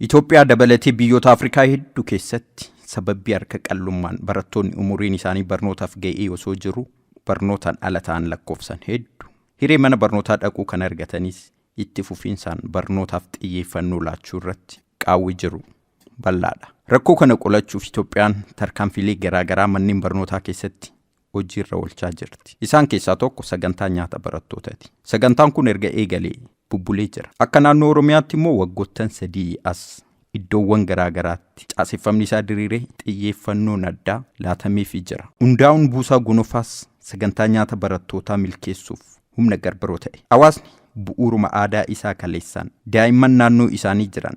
Itoophiyaa dabalatee biyyoota Afrikaa hedduu keessatti sababbii harka qallummaan barattoonni umuriin isaanii barnootaaf ga'ee osoo jiru barnootaan ala ta'an lakkoofsan hedduu. Hiree mana barnootaa dhaquu kan argatanis itti fufiinsaan barnootaaf xiyyeeffannoo laachuu irratti qaawwi jiru bal'aadha. Rakkoo kana qolachuuf Itoophiyaan tarkaanfiilee garaagaraa manneen barnootaa keessatti hojiirra oolchaa jirti. Isaan keessaa tokko sagantaa nyaata barattootaati. Sagantaan kun erga eegalee bubbulee jira. Akka naannoo Oromiyaatti immoo waggoottan 3 as iddoowwan garaagaraatti caaseffamni isaa diriiree xiyyeeffannoon addaa laatameefii jira. Hundaa'uun buusaa gonofaas sagantaa nyaata barattootaa milkeessuuf humna garbiroo ta'e. Hawaasni bu'uuruma aadaa isaa kaleessaan daa'imman naannoo isaanii jiran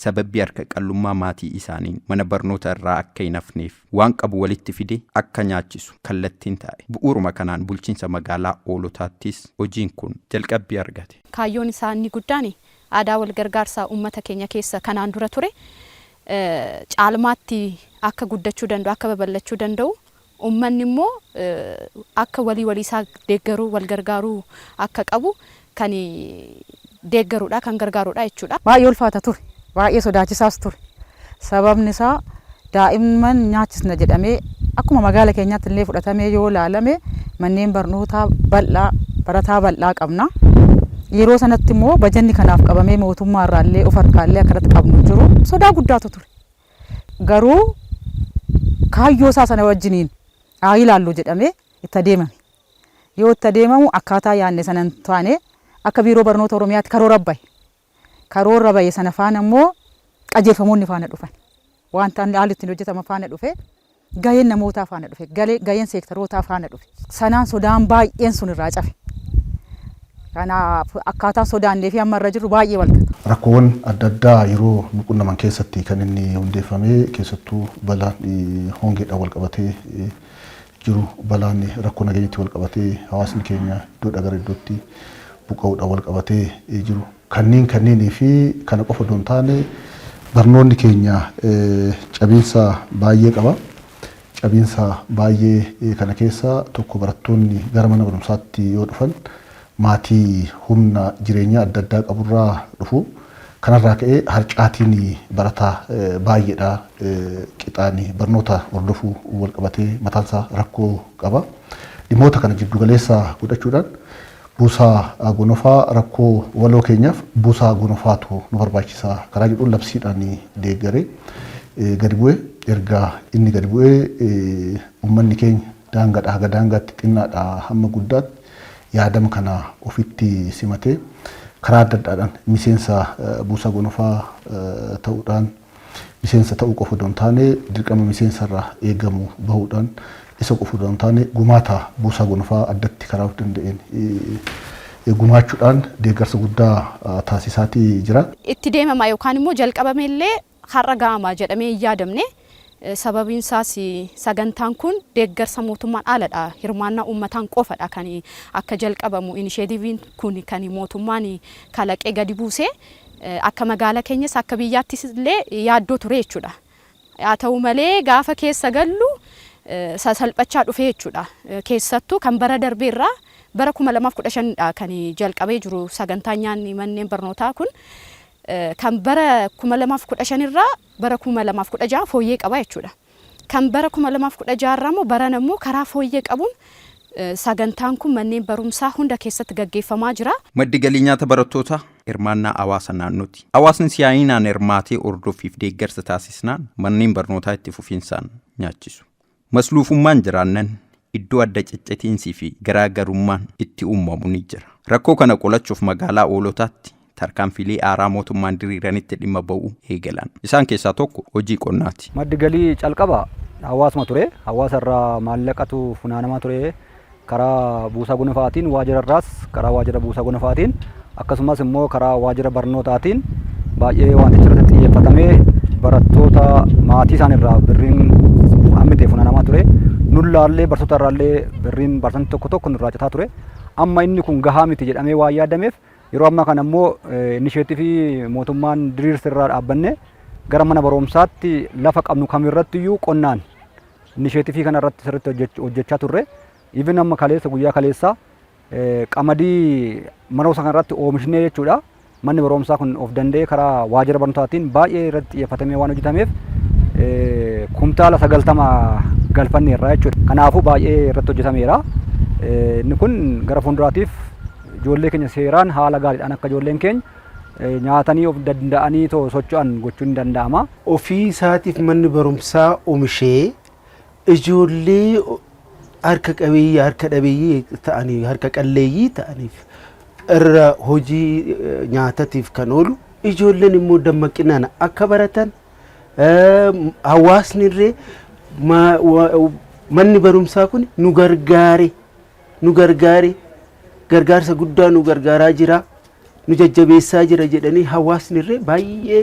sababbii harka qallummaa maatii isaaniin mana barnoota irraa akka hin hafneef waan qabu walitti fide akka nyaachisu kallattiin taa'e. Bu'uuruma kanaan bulchiinsa magaalaa Hoolotaattis hojiin kun jalqabbii argate. Kaayyoon isaa inni guddaan aadaa walgargaarsaa uummata keenya keessa kanaan dura ture caalmaatti akka guddachuu danda'u, akka babal'achuu danda'u, uummanni immoo akka walii walii isaa deeggaruu, wal gargaaruu akka qabu kan deeggaruudha, kan gargaaruudha jechuudha. Baay'ee ulfaata ture. Baay'ee sodaachisaas ture. Sababni isaa daa'imman nyaachisna jedhamee akkuma magaala keenyaatti illee fudhatamee yoo ilaalame manneen barnootaa bal'aa barataa bal'aa qabna. Yeroo sanatti immoo bajanni kanaaf qabamee mootummaa irraa illee of harkaa illee akkanatti qabnu jiru. Sodaa guddaatu ture. Garuu kaayyoo isaa sana wajjiniin haa ilaallu jedhamee itti adeemame. Yoo itti adeemamu akkaataa yaadne sana hin taane akka biiroo barnoota Oromiyaatti karoora bahe. Karoora bahe sana faana immoo qajeelfamoonni faana dhufan. Wanta haalli ittiin hojjetaman faana dhufe. Gaheen namootaa faana dhufe. Gaheen seektarootaa faana dhufe. Sanaan sodaan baay'een sun irraa cafe. Kanaaf akkaataan sodaannee fi amma irra jirru baay'ee wal gata. Rakkoowwan adda addaa yeroo nu qunnaman keessatti kan inni hundeeffame keessattuu balaan hongeedhaan wal qabatee jiru balaan rakkoo nageenyatti wal qabatee hawaasni keenya iddoodhaa gara iddootti buqqa'uudhaan wal qabatee jiru kanneen kanneenii fi kana qofa osoo hin taane barnoonni keenya cabiinsa baay'ee qaba. Cabiinsa baay'ee kana keessa tokko barattoonni gara mana barumsaatti yoo dhufan maatii humna jireenyaa adda addaa qaburraa dhufu. Kanarraa ka'ee harcaatiin barataa baay'eedha. Qixaan barnoota hordofuu wal qabatee mataansaa rakkoo qaba. Dhimmoota kana jiddu galeessa godhachuudhaan buusaa gonofaa rakkoo waloo keenyaaf buusaa gonofaatu nu barbaachisa karaa jedhuun labsiidhaan deeggaree gadi bu'e. Erga inni gadi bu'ee uummanni keenya daangaadhaa haga daangaatti xinnaadhaa hamma guddaatti yaadama kana ofitti simatee karaa adda addaadhaan miseensa buusaa gonofaa ta'uudhaan miseensa ta'uu qofa odoo hin taane dirqama miseensa irraa eegamu bahuudhaan isa qofa odoo hin taane gumaata buusaa gonofaa addatti karaa of danda'een gumaachuudhaan deeggarsa guddaa taasisaatii jira. Itti deemama yookaan immoo jalqabame illee har'a ga'ama jedhamee hin yaadamne. Sababiin isaas sagantaan kun deeggarsa mootummaan aladha. Hirmaannaa uummataan qofadha kan akka jalqabamu inisheetiiviin kun kan mootummaan kalaqee gadi buuse. Akka magaala keenyas akka biyyaattis illee yaaddoo ture jechuudha. Haa ta'u malee gaafa keessa gallu sasalphachaa dhufe jechuudha. Keessattuu kan bara darbeerraa bara 2015 dha kan jalqabee jiru sagantaan nyaanni manneen barnootaa kun kan bara 2015 irraa bara 2016 fooyyee qaba jechuudha. Kan bara 2016 irraa immoo barana immoo karaa fooyyee qabuun sagantaan kun manneen barumsaa hunda keessatti gaggeeffamaa jira. Maddi galii nyaata barattootaa hirmaannaa hawaasa naannooti. Hawaasni si'aayinaan hirmaatee hordoffiif deeggarsa taasisnaan manneen barnootaa itti fufiinsaan nyaachisu. Masluufummaan jiraannan iddoo adda ciccitiinsii fi garaagarummaan itti uumamu ni jira. Rakkoo kana qolachuuf magaalaa Hoolotaatti tarkaanfiilee haaraa mootummaan diriiranitti dhimma ba'uu eegalan. Isaan keessaa tokko hojii qonnaati. Maddi galii calqaba hawaasuma ture. Hawaasa irraa maallaqatu funaanamaa ture. Karaa buusaa gonofaatiin waajjira irraas karaa waajjira buusaa gonofaatiin akkasumas immoo karaa waajjira barnootaatiin baay'ee wantichi irratti xiyyeeffatamee barattoota maatii isaan irraa birriin hammi ta'e funaanamaa ture. Nullaallee barsiisota irraallee birriin barsiisonni tokko tokko nurraa citaa ture. Amma inni kun gahaa miti jedhamee waan yaadameef yeroo ammaa kana immoo inisheetifii mootummaan diriirse irraa dhaabbanne gara mana barumsaatti lafa qabnu kamirratti iyyuu qonnaan inisheetifii kana irratti sirriitti hojjechaa turre. Even amma kaleessa guyyaa kaleessaa qamadii mana barumsaa kana irratti oomishnee jechuudha. Manni barumsaa kun of danda'ee karaa waajjira barnootaatiin baay'ee irratti xiyyeeffatamee waan hojjetameef kumtaala 90 galfanneerra jechuudha. Kanaafuu baay'ee irratti hojjetameera. Inni kun gara fuulduraatiif ijoollee keenya seeraan haala gaariidhaan akka ijoolleen keenya nyaatanii of danda'anii too socho'an gochuun ni danda'ama. Ofii isaatiif manni barumsaa oomishee ijoollee harka qabeeyyii, harka dhabeeyyii ta'anii, harka qalleeyyii ta'aniif irra hojii nyaatatiif kan oolu, ijoolleen immoo dammaqinaan akka baratan, hawaasni illee manni barumsaa kun nu gargaare, nu gargaare, gargaarsa guddaa nu gargaaraa jira, nu jajjabeessaa jira jedhanii hawaasni illee baay'ee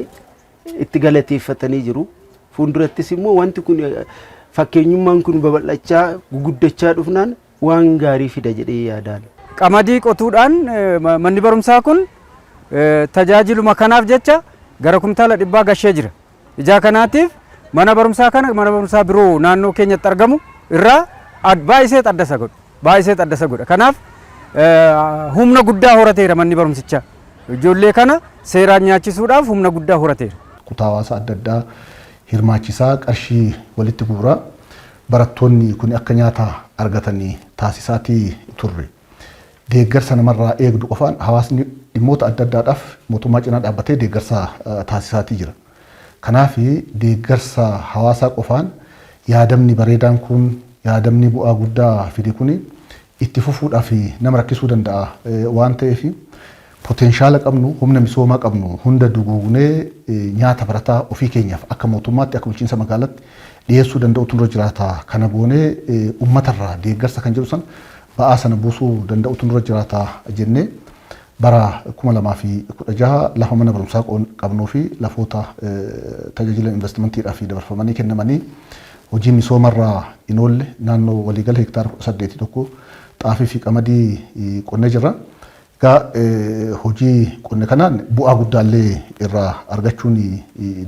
itti galateeffatanii jiru. Fuuldurattis immoo wanti kun, fakkeenyummaan kun babal'achaa guguddachaa dhufnaan waan gaarii fida jedhee yaadaan. Qamadii qotuudhaan manni barumsaa kun tajaajiluma kanaaf jecha gara kumtaala 100 gashee jira. Ijaa kanaatiif mana barumsaa kana mana barumsaa biroo naannoo keenyatti argamu irraa baay'isee adda isa godha. Baay'isee adda isa godha. Kanaaf humna guddaa horateera manni barumsichaa. Ijoollee kana seeraan nyaachisuudhaaf humna guddaa horateera. Kutaa hawaasaa adda addaa hirmaachisaa, qarshii walitti guuraa, barattoonni kun akka nyaata argatanii taasisaatii turre. Deeggarsa namarraa eegdu qofaan hawaasni dhimmoota adda addaadhaaf mootummaa cinaa dhaabbatee deeggarsa taasisaatii jira. Kanaaf deeggarsa hawaasaa qofaan yaadamni bareedaan kun, yaadamni bu'aa guddaa fide kun itti fufuudhaaf nama rakkisuu danda'a waan ta'eef, potential qabnu, humna misoomaa qabnu hunda duguugnee nyaata barataa ofii keenyaaf akka mootummaatti, akka bulchiinsa magaalaatti dhiyeessuu danda'utu nurra jiraata. Kana goonee uummatarraa deeggarsa kan jedhu san ba'aa sana buusuu danda'utu nurra jiraata jennee bara 2016 lafa mana barumsaa qabnuu fi lafoota tajaajila investimentiidhaaf dabarfamanii kennamanii hojii misoomarraa hin oolle naannoo waliigala hektaara 18 tokko xaafii fi qamadii qonnee jirra. Egaa hojii qonne kanaan bu'aa guddaallee irraa argachuun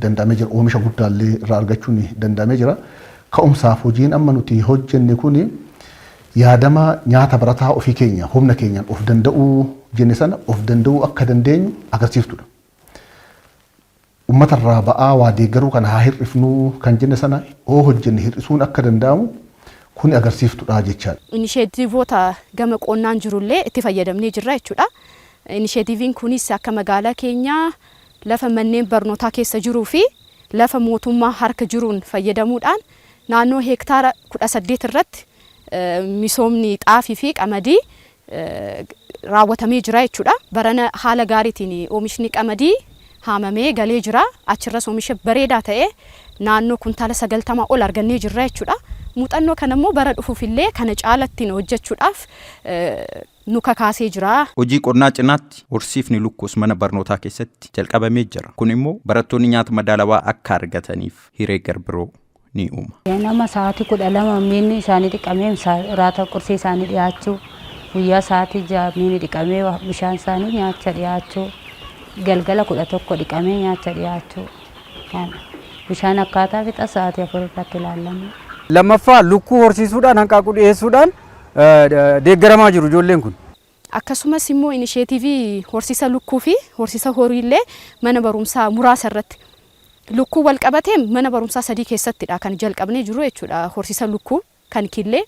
danda'amee jira. Oomisha guddaallee irraa argachuun danda'amee jira. Ka'umsaaf hojiin amma nuti hojjenne kuni yaadama nyaata barataa ofii keenya humna keenyaan of danda'uu jenne sana of danda'uu akka dandeenyu agarsiiftudha. Uummatarraa ba'aa waa deeggaruu kana haa hir'ifnuu kan jenne sana hoo hojjenne hir'isuun akka danda'amu kuni agarsiiftudha jechaadha. Inisheetiivoota gama qonnaan jirullee itti fayyadamnee jirra jechuudha. Inisheetiiviin kunis akka magaalaa keenyaa lafa manneen barnootaa keessa jiruu fi lafa mootummaa harka jiruun fayyadamuudhaan naannoo hektaara 18 irratti misoomni xaafii fi qamadii raawwatamee jira jechuudha. Barana haala gaariitiin oomishni qamadii haamamee galee jira. Achirras oomisha bareedaa ta'e naannoo kuntaala 90 ol argannee jirra jechuudha. Muuxannoo kana immoo bara dhufuufillee kana caalattiin hojjechuudhaaf nu kakaasee jira. Hojii qonnaa cinaatti horsiifni lukkuus mana barnootaa keessatti jalqabamee jira. Kun immoo barattoonni nyaata madaalawaa akka argataniif hiree garbiroo ni uuma. Nama sa'aatii 12 miinni isaanii dhiqamee raata qursii isaanii dhiyaachuu, guyyaa sa'aatii 6 miinni dhiqamee bishaan isaanii nyaacha dhiyaachuu, galgala 11 dhiqamee nyaacha dhiyaachuu, bishaan akkaataa fixa sa'aatii 4 irratti ilaalamu. Lammaffaa, lukkuu horsiisuudhaan hanqaaquu dhiyeessuudhaan deeggaramaa jiru ijoolleen kun. Akkasumas immoo inisheetiivii horsiisa lukkuu fi horsiisa horiillee mana barumsaa muraasa irratti, lukkuu wal qabatee mana barumsaa sadii keessattidha kan jalqabnee jiru jechuudha, horsiisa lukkuu kan killee.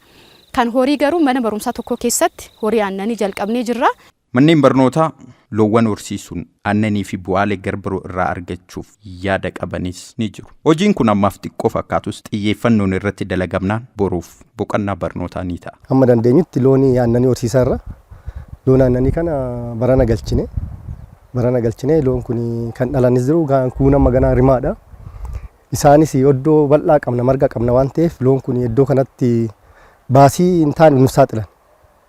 Kan horii garuu mana barumsaa tokko keessatti horii aannanii jalqabnee jirra. Manneen barnootaa loowwan horsiisuun aannanii fi bu'aalee garbiroo irraa argachuuf yaada qabanis ni jiru. Hojiin kun ammaaf xiqqoo fakkaatus xiyyeeffannoon irratti dalagamnaan boruuf boqonnaa barnootaa ni ta'a. Hamma dandeenyutti loonii aannanii horsiisaa irra loon aannanii kana barana galchine. Barana galchine, loon kun kan dhalanis jiru, kuun amma ganaa rimaadha. Isaanis iddoo bal'aa qabna, marga qabna waan ta'eef loon kun iddoo kanatti baasii hin taane nu saaxilan.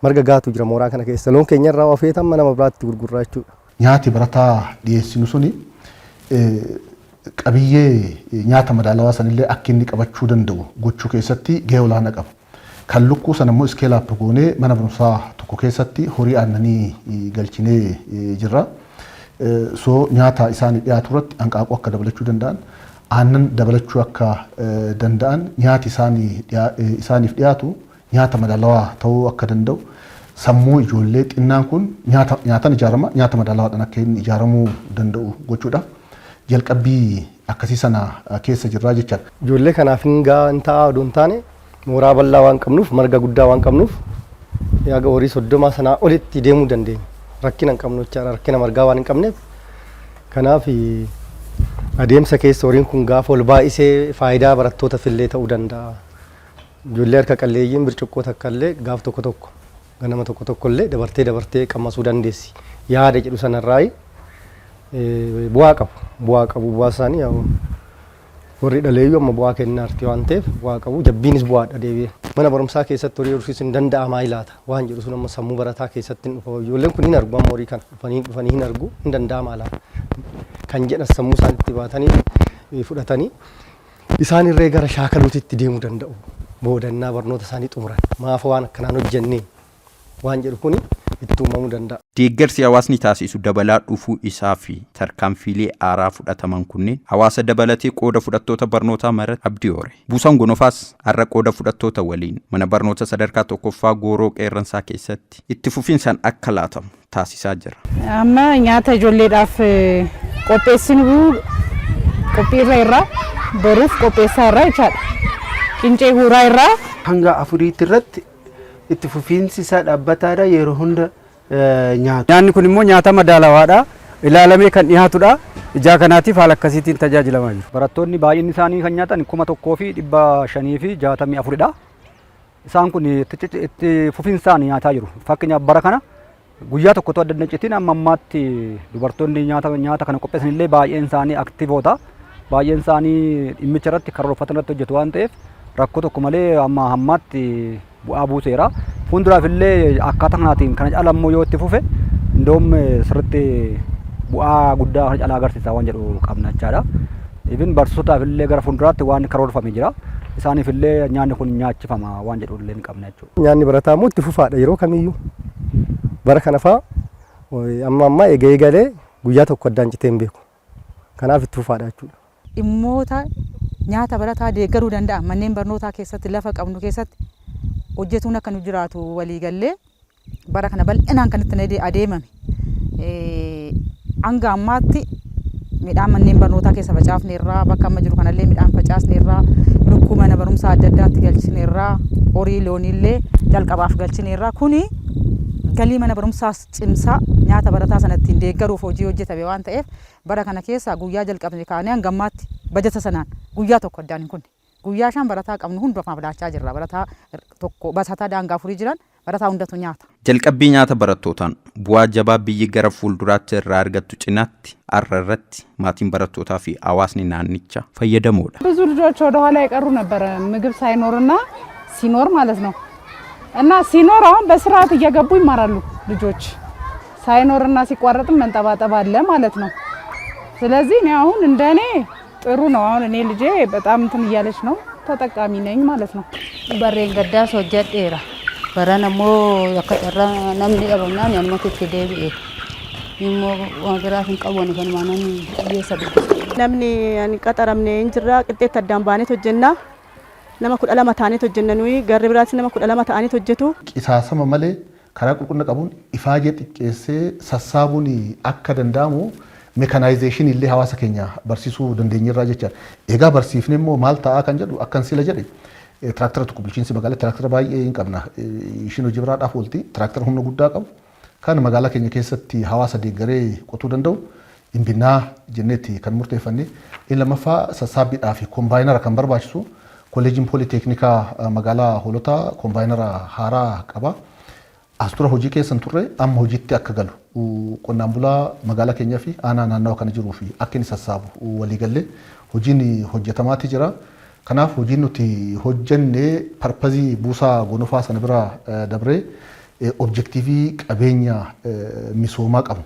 Marga gaatu jira mooraa kana keessa. Loon keenya irraa of eetan nama biraatti gurgurraa jechuudha. Nyaati barataa dhiyeessinu suni qabiyyee nyaata madaalawaa sanillee akka inni qabachuu danda'u gochuu keessatti gahee olaanaa qaba. Kan lukkuu sana immoo scale up goonee mana barumsaa tokko keessatti horii aannanii galchinee jirra. So nyaata isaanii dhiyaatu irratti hanqaaquu akka dabalachuu danda'an, aannan dabalachuu akka danda'an, nyaati isaaniif dhiyaatu nyaata madaalawaa ta'uu akka danda'u, Sammuu ijoollee xinnaan kun nyaata nyaatan ijaarama, nyaata madaalawaadhaan akka inni ijaaramuu danda'u gochuudhaaf jalqabbii akkasii sana keessa jirraa jechaadha. Ijoollee kanaaf hin gahaa hin ta'a odoo hin taane, mooraa bal'aa waan qabnuuf, marga guddaa waan qabnuuf, haga horii 30 sanaa olitti deemuu dandeenya. Rakkina hin qabnu jechaadha. Rakkina margaa waan hin qabneef. Kanaaf adeemsa keessa horiin kun gaafa ol baay'isee faayidaa barattootaaf illee ta'uu danda'a. Ijoollee harka qalleeyyiin bircuqqoo takka illee gaaf tokko tokko, ganama tokko tokko illee dabartee dabartee qammasuu dandeessi. Yaada jedhu sanarraayi bu'aa qabu. Bu'aa qabu, bu'aa isaanii warri dhaleeyyuu amma bu'aa kennaa jirti waan ta'eef bu'aa qabu. Jabbiinis bu'aadha deebi'ee. Mana barumsaa keessatti horii horsiisuun hin danda'amaa ilaata waan jedhu sun amma sammuu barataa keessatti hin dhufa. Ijoolleen kun hin argu, amma horii kana dhufanii dhufanii hin argu, hin danda'amaa laata kan jedhan sammuu isaanitti baatanii fudhatanii isaan irree gara shaakaluutitti deemuu danda'u. Boodannaa barnoota isaanii xumuran maafa waan akkanaan hojjennee waan jedhu kuni itti uumamuu danda'a. Deeggarsi hawaasni taasisu dabalaa dhufuu isaa fi tarkaanfiilee haaraa fudhataman kunneen hawaasa dabalatee qooda fudhattoota barnootaa maratti abdii hore. Buusaan Gonofaas har'a qooda fudhattoota waliin mana barnoota sadarkaa tokkoffaa Gooroo Qeerransaa keessatti itti fufiinsaan akka laatamu taasisaa jira. Amma nyaata ijoolleedhaaf qopheessinu qophiirra irraa boruuf qopheessaa irraa jechaadha. Qincee guuraa irraa. Hanga afuriitti irratti itti fufiinsi isaa dhaabbataadha, yeroo hunda nyaatu. Nyaanni kun immoo nyaata madaalawaadha. Ilaalamee kan dhiyaatudha. Ijaa kanaatiif haala akkasiitiin tajaajilamaa jiru. Barattoonni baay'inni isaanii kan nyaatan 1564dha. Isaan kun itti fufinsaan nyaataa jiru. Fakkeenyaaf, bara kana guyyaa tokkotu adda adda citiin amma ammaatti dubartoonni nyaata kana qopheessan illee baay'een isaanii aktivoota. Baay'een isaanii dhimmicha irratti karoorfatan irratti hojjetu waan ta'eef, rakkoo tokko malee amma ammaatti bu'aa buuseera. Fuulduraaf illee akkaataa kanaatiin kana caala immoo yoo itti fufe, indoom sirriitti bu'aa guddaa kana caalaa agarsiisa waan jedhu qabna jechaadha. Even barsiisotaaf illee gara fuulduraatti waan karoorfame jira. Isaaniif illee nyaanni kun nyaachifama waan jedhu illee ni qabna jechuudha. Nyaanni barataa immoo itti fufaadha yeroo kamiyyuu. Bara kana fa'aa amma ammaa eega eegalee guyyaa tokko addaan citee hin beeku. Kanaaf itti fufaadha jechuudha. Dhimmoota nyaata barataa deeggaruu danda'an manneen barnootaa keessatti lafa qabnu keessatti hojjetuun akka nu jiraatu waliigallee bara kana bal'inaan kan itti adeemame. Hanga ammaatti midhaan manneen barnootaa keessa facaafne irraa, bakka amma jiru kanallee midhaan facaasne irraa, lukkuu mana barumsaa adda addaatti galchine irraa, horii looniillee jalqabaaf galchine irraa. Kuni galii mana barumsaas cimsaa, nyaata barataa sana ittiin deeggaruuf hojii hojjetame waan ta'eef, bara kana keessa guyyaa jalqabne kaanee hanga ammaatti bajata sanaan guyyaa tokko addaan hin kunne. Guyyaa 5 barataa qabnu hundumaaf laachaa jirra. Barataa tokko, barataa daangaa afurii jiran, barataa hundatu nyaata. Jalqabbii nyaata barattootaan bu'aa jabaa biyyi gara fuulduraatti irraa argattu cinaatti, har'a irratti maatiin barattootaa fi hawaasni naannichaa fayyadamoodha. ብዙ ልጆች ወደ ኋላ የቀሩ ነበረ ምግብ ሳይኖርና ሲኖር ማለት ነው። እና ሲኖር አሁን በስርዓት እየገቡ ይማራሉ ልጆች። ሳይኖርና ሲቋረጥም መንጠባጠብ አለ ማለት ነው። ስለዚህ እኔ አሁን እንደኔ ጥሩ ነው። አሁን እኔ ልጄ በጣም እንትን እያለች ነው፣ ተጠቃሚ ነኝ ማለት ነው። Barreen gaddaas hojjedheera. Baran ammoo akka carraa namni dhabamnaan ammatu itti deebi'e. Immoo waan biraaf hin qabu, ani kanumaa namni hiyyeessa dubbisa. Namni ani qaxaramne hin jirra, qixxeetti addaan baaneet hojjenna. Nama 12 ta'aniit hojjenna nuyi, garri biraatti nama 12 ta'aniit hojjetu. Qisaasama malee karaa qulqullina qabuun ifaajee xiqqeessee sassaabuun akka danda'amu mechanization illee hawaasa keenya barsiisuu dandeenyerraa jechaadha. Egaa barsiifne immoo maal ta'aa kan jedhu, akkan sila jedhe, tiraaktara tokko bulchiinsi magaalaa tiraaktara baay'ee hin qabna. Ishiin hojii biraadhaaf oolti. Tiraaktara humna guddaa qabu kan magaalaa keenya keessatti hawaasa deeggaree qotuu danda'u hin binnaa jenneetti kan murteeffanne. Inni lammaffaa sassaabbiidhaa fi kombaayinara kan barbaachisu, kolleejiin pooliteeknikaa magaalaa Hoolotaa kombaayinara haaraa qaba. As dura hojii keessa hin turre, amma hojiitti akka galu, qonnaan bulaa magaalaa keenyaa fi aanaa naannawa kana jiruu fi akka inni sassaabu waliigallee hojiin hojjetamaati jira. Kanaaf hojiin nuti hojjenne purpose buusaa gonofaa sana bira dabree objective qabeenya misoomaa qabnu,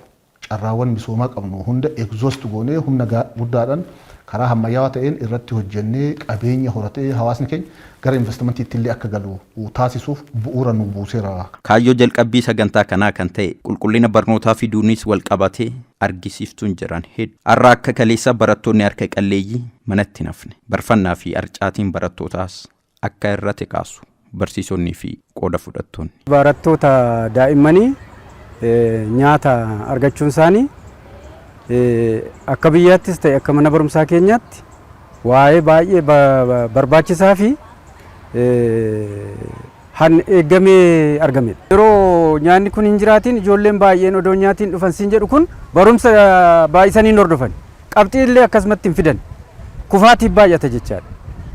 carraawwan misoomaa qabnu hunda exhaust goonee, humna guddaadhaan karaa ammayyaawaa ta'een irratti hojjennee, qabeenya horatee hawaasni keenya gara investmentiitti illee akka galu taasisuuf bu'uura nu buuseera. Kaayyoo jalqabbii sagantaa kanaa kan ta'e qulqullina barnootaa fiduunis wal qabatee argisiiftuun jiran hedduu. Har'a akka kaleessa barattoonni harka qalleeyyii manatti hin hafne. Barfannaa fi arcaatiin barattootaas akka irratti kaasu barsiisonnii fi qooda fudhattoonni. Barattoota daa'immanii nyaata argachuun isaanii akka biyyaattis ta'e akka mana barumsaa keenyaatti waa'ee baay'ee barbaachisaa fi han eeggamee argamedha. Yeroo nyaanni kun hin jiraatin ijoolleen baay'een odoo nyaatiin dhufan siin jedhu kun barumsa baay'isanii hin hordofan. Qabxii illee akkasumatti hin fidan. Kufaatiif baay'ata jechaadha.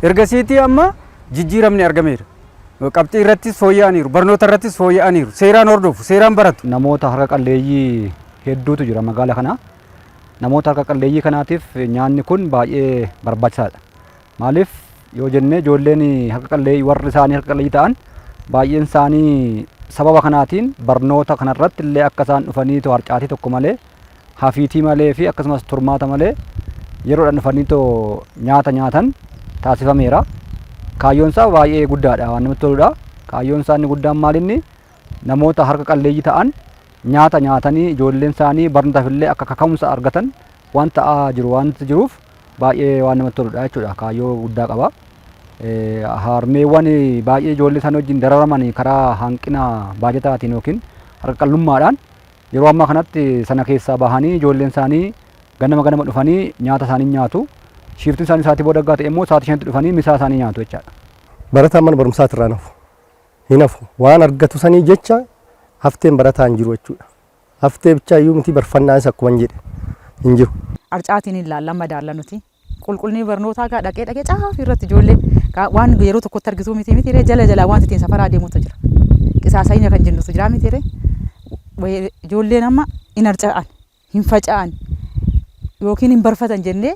Ergasiitii amma jijjiiramni argameera. Qabxii irrattis fooyya'aniiru, barnoota irrattis fooyya'aniiru, seeraan hordofu, seeraan baratu. Namoota harka qalleeyyii hedduutu jira magaala kana. Namoota harka qalleeyyii kanaatiif nyaanni kun baay'ee barbaachisaadha. Maaliif yoo jenne, ijoolleen harka qalleeyyii, warri isaanii harka qalleeyyii ta'an baay'een isaanii sababa kanaatiin barnoota kanarratti illee akka isaan dhufanii too harcaatii tokko malee, hafiitii malee fi akkasumas turmaata malee yeroodhaan dhufanii too nyaata nyaatan taasifameera. Kaayyoon isaa baay'ee guddaadha, waan namatti toludha. Kaayyoon isaa inni guddaan maal? Inni namoota harka qalleeyyii ta'an nyaata nyaatanii ijoolleen isaanii barnootaaf illee akka kaka'umsa argatan waan ta'aa jiru waan jiruuf baay'ee waan namatti toludha jechuudha. Kaayyoo guddaa qaba. Harmeewwan baay'ee ijoollee isaanii wajjin dararaman karaa hanqina baajataatiin yookiin harka qallummaadhaan, yeroo ammaa kanatti sana keessaa bahanii ijoolleen isaanii ganama ganama dhufanii nyaata isaanii nyaatu. Shiiftiin isaanii sa'aatii booda ta'e immoo sa'aatii 5tti dhufanii misaa isaanii nyaatu jechaadha. Barataan mana barumsaati irraa nafu. Hin hafu. Waan argatu sanii jecha hafteen barataa hin jiru jechuudha. Haftee bichaa iyyuu miti, barfannaanis akkuma hin jedhe hin jiru. Harcaatiin hin laalla madaalla nuti. Qulqullinni barnootaa gaa dhaqee dhaqee caafii irratti ijoollee waan yeroo tokkotti argituu miti miti ree, jala jalaa wanti ittiin safaraa deemutu jira. Qisaasa'ina kan jennutu jira miti ree. Ijoolleen amma hin harca'an, hin faca'an yookiin hin barfatan jennee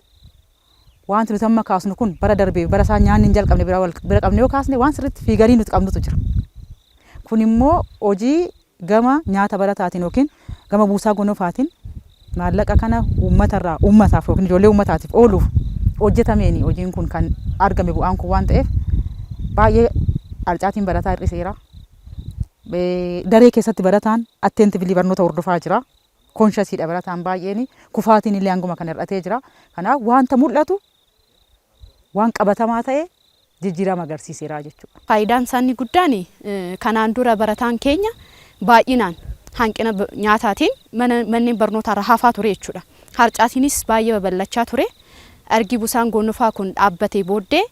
wanti nuti amma kaasnu kun bara darbee bara isaan nyaanni hin jalqabne bira wal bira qabne yoo kaasne, waan sirriitti figure nuti qabnutu jira. Kun immoo hojii gama nyaata barataatiin yookiin gama buusaa gonofaatiin maallaqa kana uummatarraa uummataaf yookiin ijoollee uummataatiif ooluuf hojjetameeni hojiin kun kan argame, bu'aan kun waan ta'eef baay'ee harcaatiin barataa hir'iseera. Daree keessatti barataan attentively barnoota hordofaa jira. Consciousiidha barataan baay'een, kufaatiin illee hanguma kan hir'atee jira. Kanaaf wanta mul'atu, waan qabatamaa ta'e jijjiirama agarsiiseera jechuudha. Faayidaan isaanii guddaan, kanaan dura barataan keenya baay'inaan hanqina nyaataatiin manneen barnootaarra hafaa ture jechuudha. Harcaatiinis baay'ee babal'achaa ture. Ergi busaan gonofaa kun dhaabbatee booddee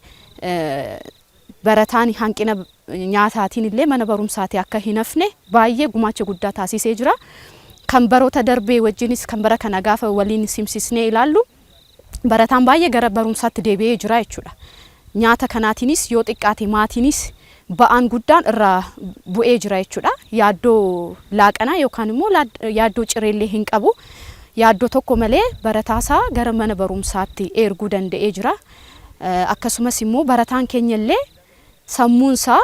barataan hanqina nyaataatiin illee mana barumsaatii akka hin hafne baay'ee gumaacha guddaa taasisee jira. Kan baroota darbee wajjinis kan bara kana gaafa waliin simsisnee ilaallu, barataan baay'ee gara barumsaatti deebi'ee jira jechuudha. Nyaata kanaatiinis yoo xiqqaate maatiinis ba'aan guddaan irraa bu'ee jira jechuudha. Yaaddoo laaqanaa yookaan immoo yaaddoo cireellee hin qabu. Yaaddoo tokko malee barataasaa gara mana barumsaatti erguu danda'ee jira. Akkasumas immoo barataan keenya illee sammuunsaa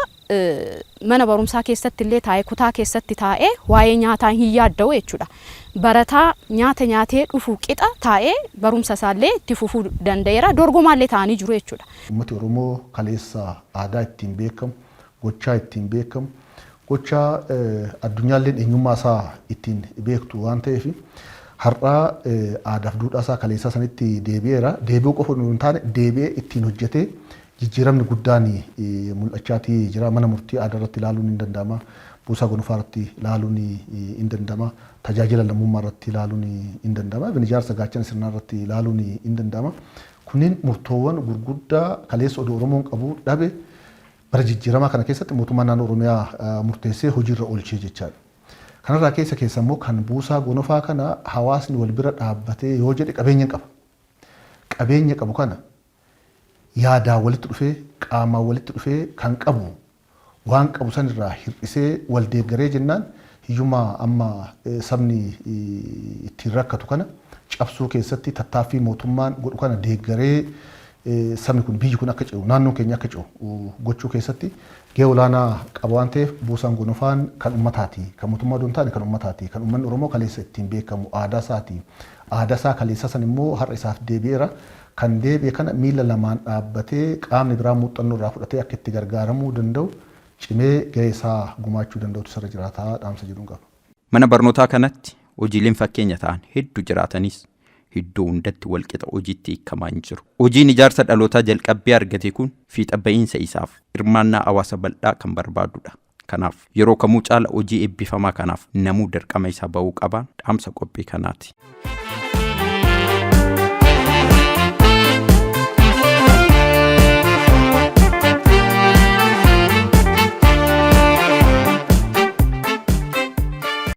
mana barumsaa keessatti illee taa'ee, kutaa keessatti taa'ee waa'ee nyaataa hin yaadda'u jechuudha. Barataa nyaata nyaatee dhufu qixa taa'ee barumsa isaallee itti fufuu danda'eera. Dorgomaallee ta'anii jiru jechuudha. Uummati Oromoo kaleessa aadaa ittiin beekamu, gochaa ittiin beekamu, gochaa addunyaalleen eenyummaa isaa ittiin beektu waan ta'eef, har'aa aadaaf duudhaa isaa kaleessaa sanitti deebi'eera. Deebi'uu qofa hin taane, deebi'ee ittiin hojjetee jijjiiramni guddaan mul'achaatii jira. Mana murtii aadaa irratti ilaaluun hin danda'ama. Buusaa gonofaa irratti ilaaluun hin danda'ama. Tajaajila lammummaa irratti ilaaluun hin danda'ama. Ijaarsa gaachana sirnaa irratti ilaaluun hin danda'ama. Kunneen murtoowwan gurguddaa kaleessa odoo Oromoon qabu dhabe bara jijjiiramaa kana keessatti mootummaan naannoo Oromiyaa murteessee hojiirra oolchee jechaadha. Kanarraa keessa keessa immoo kan buusaa gonofaa kana hawaasni wal bira dhaabbatee yoo jedhe qabeenya qaba. Qabeenya qabu kana yaadaan walitti dhufee, qaamaan walitti dhufee, kan qabu waan qabu sanirraa hir'isee wal deeggaree jennaan, hiyyummaa amma sabni ittiin rakkatu kana cabsuu keessatti tattaaffii mootummaan godhu kana deeggaree sabni kun, biyyi kun akka ce'u, naannoon keenya akka ce'u gochuu keessatti gahee olaanaa qaba waan ta'eef, buusaan gonofaan kan ummataati. Kan mootummaa odoo hin taane kan ummataati. Kan uummanni Oromoo kaleessa ittiin beekamu aadaa isaati. Aadaa isaa kaleessa san immoo har'a isaaf deebi'eera. Kan deebi'e kana miila lamaan dhaabbatee qaamni biraa muuxannoo irraa fudhatee akka itti gargaaramuu danda'u cimee gahee isaa gumaachuu danda'utu isarra jiraataa dhaamsa jedhuun qaba. Mana barnootaa kanatti hojiileen fakkeenya ta'an hedduu jiraatanis iddoo hundatti walqixa hojiitti hiikamaa hin jiru. Hojiin ijaarsa dhalootaa jalqabbii argate kun fiixa ba'iinsa isaaf hirmaannaa hawaasa bal'aa kan barbaadudha. Kanaaf yeroo kamuu caala hojii eebbifamaa kanaaf namuu dirqama isaa ba'uu qabaan dhaamsa qophii kanaati.